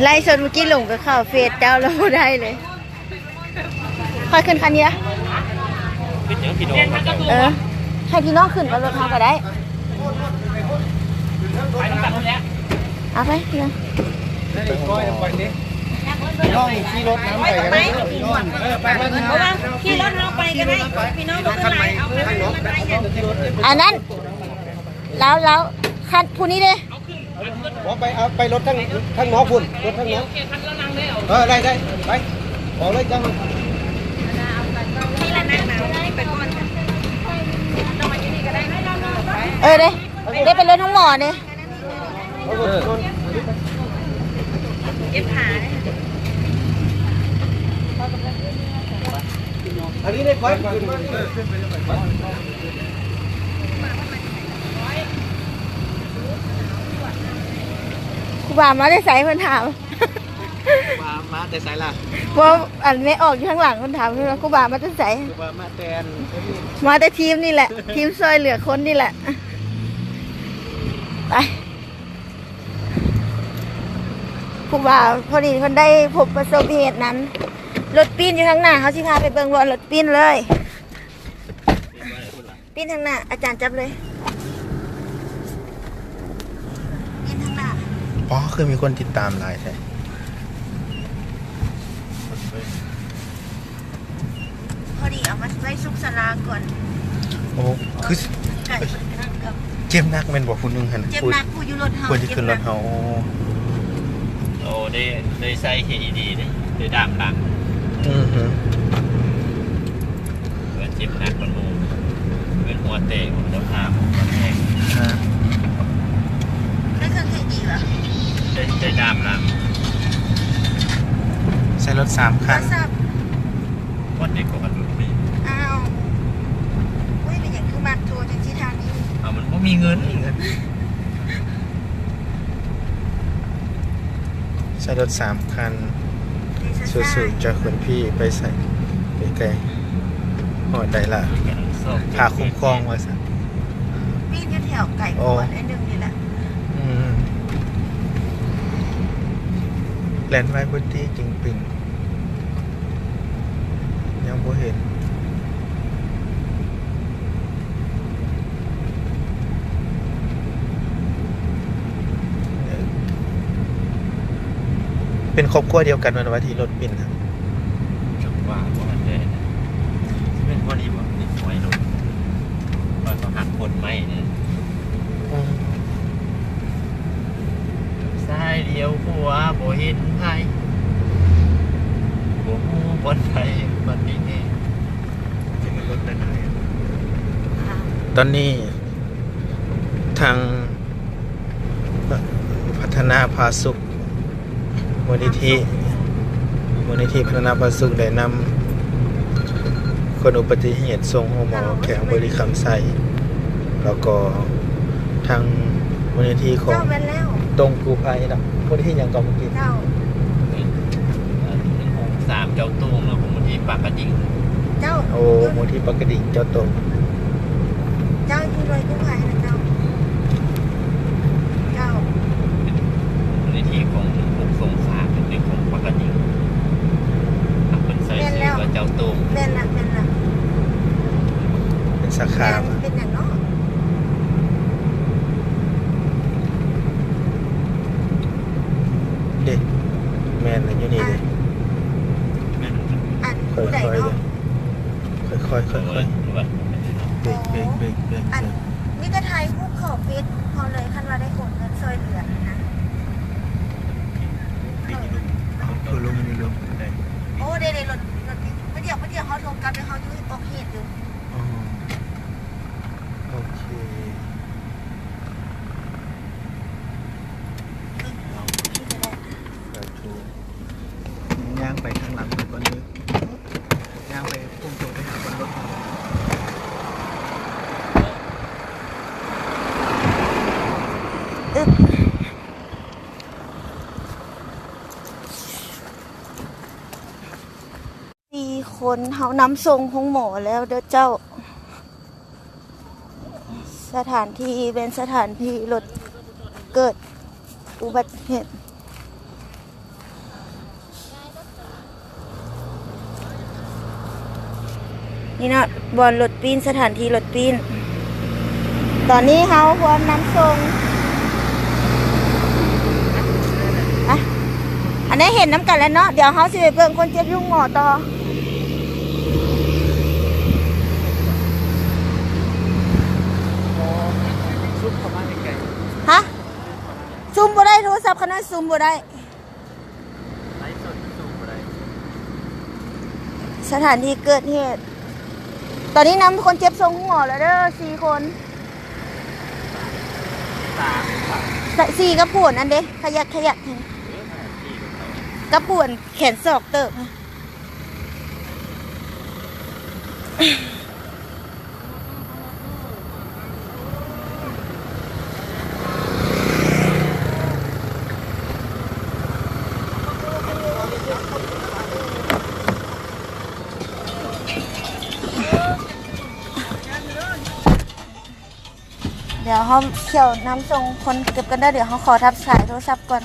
ໄລສົດມື້ກີ້ລົງໄປເຂົ້າເຟສເຈົ້າແລ້ວບໍ່ໄດ້ເລີຍ. ຄ່ອຍຂຶ້ນຄັນນີ້ລະ. ເປັນຫຍັງພີ່ນ້ອງເຂົາເຈົ້າ? ເອີ ໃຫ້ພີ່ນ້ອງຂຶ້ນກັບລົດເຮົາກໍໄດ້. ເອົາໄປ ພີ່ນ້ອງ. ນ້ອງຂີ່ລົດນຳໄປກໍໄດ້. ເອີ ໄປ ໄປ ຂີ່ລົດເຮົາໄປກໍໄດ້. ພີ່ນ້ອງບໍ່ເປັນໄລ ເອົາໄປ ອັນນັ້ນ ລາວ ລາວ ຄັນຜູ້ນີ້ເດ້. ບໍ່ ໄປ ເອົາໄປລົດທາງ ທາງນອກພຸ້ນ ລົດທາງນອກ. ເອີ ໄດ້ ໄດ້ ໄປ ອອກເລີຍເຈົ້າ. ເອີ ເດ້ ໄດ້ໄປລົດໂຮງໝໍເດ້. ເອີ ເກັບຜ້າເດ້. ອັນນີ້ໄດ້ໄປ ຄູບາມາແຕ່ໃສ ເພິ່ນຖາມ. ຄູບາມາແຕ່ໃສລະ? ບໍ່ ອັນແມ່ອອກຢູ່ທາງຫຼັງ ເພິ່ນຖາມວ່າຄູບາມາແຕ່ໃສ. ຄູບາມາແຕ່ ມາແຕ່ທີມນີ້ແຫຼະ ທີມຊ່ວຍເຫຼືອຄົນນີ້ແຫຼະ. ໄປ ຄູບາ ພໍດີເພິ່ນໄດ້ພົບປະສົບເຫດນັ້ນ ລົດປີ້ນຢູ່ທາງໜ້າ ເຮົາຊິພາໄປເບິ່ງບ່ອນລົດປີ້ນເລີຍ. ປີ້ນທາງໜ້າ ອາຈານຈັບເລີຍ. ປີ້ນທາງໜ້າ. ປໍ ຄືມີຄົນຕິດຕາມຫຼາຍແທ້. ພໍດີເອົາມາໄວ້ສຸກສາລາກ່ອນ. ໂອ້ ຄື ເຈັບໜັກແມ່ນບໍ່ ຜູ້ໜຶ່ງຫັ້ນ? ເຈັບໜັກ ຜູ້ຢູ່ລົດເຮົາ ຜູ້ທີ່ຂຶ້ນລົດເຮົາ. ໂອ້ ໂອ້ ໄດ້ ໄດ້ໃສ່ເຄອີດີເດ້ ໄດ້ດາມຫຼັງ. ອືຮຶ. ເພິ່ນເຈັບໜັກກວ່າໝູ່ ເພິ່ນຫົວແຕກ ຫົວເຈົ້າພາບ ຫົວແຕກ. ຮະ ໄດ້ເຄື່ອງເຄອີດີຫວາ? ໄດ້ ໄດ້ດາມຫຼັງ. ໃສ່ລົດສາມຄັນ. ວັດເດັກກວ່າກັນລຸດນີ້. ອ້າວ ອຸ້ຍ ເປັນຫຍັງຄືມັກໂທຈັ່ງຊີ້ທາງນີ້? ເອົາ ມັນບໍ່ມີເງິນ ມີເງິນ. ໃສ່ລົດສາມຄັນ. ສູ້ໆ ຈາກຄຸນພີ່ໄປໃສ ໄປໄກ ຮອດໃດລະ ພາຄຸ້ມຄອງວ່າຊັ້ນ. ປີ້ນຢູ່ແຖວໄກກວ່າໜ້ອຍໜຶ່ງນີ້ແຫຼະ. ອືມ ແລ່ນໄວພຸ້ນຕິ ຈິງປິງ ຍັງບໍ່ເຫັນ. ເປັນຄອບຄົວດຽວກັນແມ່ນວ່າທີ່ລົດປິ່ນນະ? ຈັງຫວະບໍ່ແນ່ນະ ຊິແມ່ນພໍດີບໍ່ ເດັກນ້ອຍລົດ ຂ້ອຍກໍຮັກຄົນໃໝ່ນີ້. ອືມ ຊ້າຍລ້ຽວຂວາບໍ່ເຫັນໃຜ ບໍ່ຮູ້ບ່ອນໃດບັດນີ້ແນ່. ຕອນນີ້ທາງພັດທະນາຜາສຸກ ມູນນິທິ ມູນນິທິພັດທະນາຜາສຸກໄດ້ນຳຄົນອຸບັດຕິເຫດສົ່ງໂຮງໝໍແຂວງບໍລິຄຳໄຊ ແລ້ວກໍທາງມູນນິທິຂອງ ເຈົ້າ ແມ່ນແລ້ວ ຕົງກູ້ໄພເນາະ ມູນນິທິຫຍັງກໍເມື່ອກີ້ ເຈົ້າ ເອີ ໜຶ່ງຫົກສາມ ເຈົ້າຕົງ ແລ້ວກໍມູນນິທິປາກກະດິງ ເຈົ້າ ໂອ້ ຢູ່ ມູນນິທິປາກກະດິງ ເຈົ້າຕົງ ເຈົ້າ ຢູ່ໜ່ວຍກູ້ໄພນະເຈົ້າ ເຈົ້າ ເປັນມູນນິທິຂອງ ຂອງສົງສານ ເປັນຂອງປາກກະດິງ ເພິ່ນໃສ່ຊື່ວ່າເຈົ້າໂຕ້ງ ແມ່ນລະ ແມ່ນລະ ເປັນສາຂາ ແມ່ນ ເປັນຫຍັງເນາະ ເດ້ ແມ່ນລະ ຢູ່ນີ້ເດ້ ອັນ ອັນຜູ້ໃດເນາະ ຄ່ອຍໆ ຄ່ອຍໆ ເບຣກ ເບຣກ ເບຣກ ເບຣກ ອັນ ເບຣກ ມີແຕ່ຖ່າຍຮູບເຂົ້າເຟສເຮົາເລີຍ ຄັນວ່າໄດ້ໂອນເງິນຊ່ວຍເຫຼືອນະ ເອົາ ຄືລົງ ຄືລົງ ໂອ້ ເດ້ໆ ລົດ ລົດ ປະດຽວ ປະດຽວເຮົາໂທກັບ ແລ້ວເຮົາຢູ່ອອກເຂດຢູ່ ອໍ ໂອເຄ ເອົາ ສາທຸ ຍ່າງໄປທາງຫຼັງເພິ່ນກ່ອນເດີ ຍ່າງໄປພຸ້ນຕົງໄປຫາບ່ອນລົດເຮົາ ອຶບ. ສີ່ຄົນ ເຮົານຳສົ່ງໂຮງໝໍແລ້ວເດີເຈົ້າ. ສະຖານທີ່ແມ່ນສະຖານທີ່ລົດເກີດ ອຸບັດເຫດ ນີ້ເນາະ ບ່ອນລົດປີ້ນ ສະຖານທີ່ລົດປີ້ນ. ຕອນນີ້ເຮົາພວມນຳສົ່ງ ອະ ອັນນີ້ເຫັນນຳກັນແລ້ວເນາະ. ດຽວເຮົາຊິໄປເບິ່ງຄົນເຈັບຢູ່ໂຮງໝໍຕໍ່. ຊູມບໍ່ໄດ້ ໂທລະສັບຂ້ານ້ອຍຊູມບໍ່ໄດ້. ສະຖານທີ່ເກີດເຫດ ຕອນນີ້ນຳຄົນເຈັບສົ່ງໂຮງໝໍແລ້ວເດີ ສີ່ຄົນ. ສາມ ສາມ ສີ່ກັບຜູ້ອັນນັ້ນເດ້ ຂະຫຍັກ ຂະຫຍັກ ເອີ ຂະຫຍັກ ສີ່ກັບເຂົາ ກັບຜູ້ອັນແຂນສອກເຕີບ. ດຽວເຮົາ ດຽວນຳສົ່ງຄົນເກັບກັນເດີ ດຽວເຮົາຂໍຮັບສາຍໂທລະສັບກ່ອນ.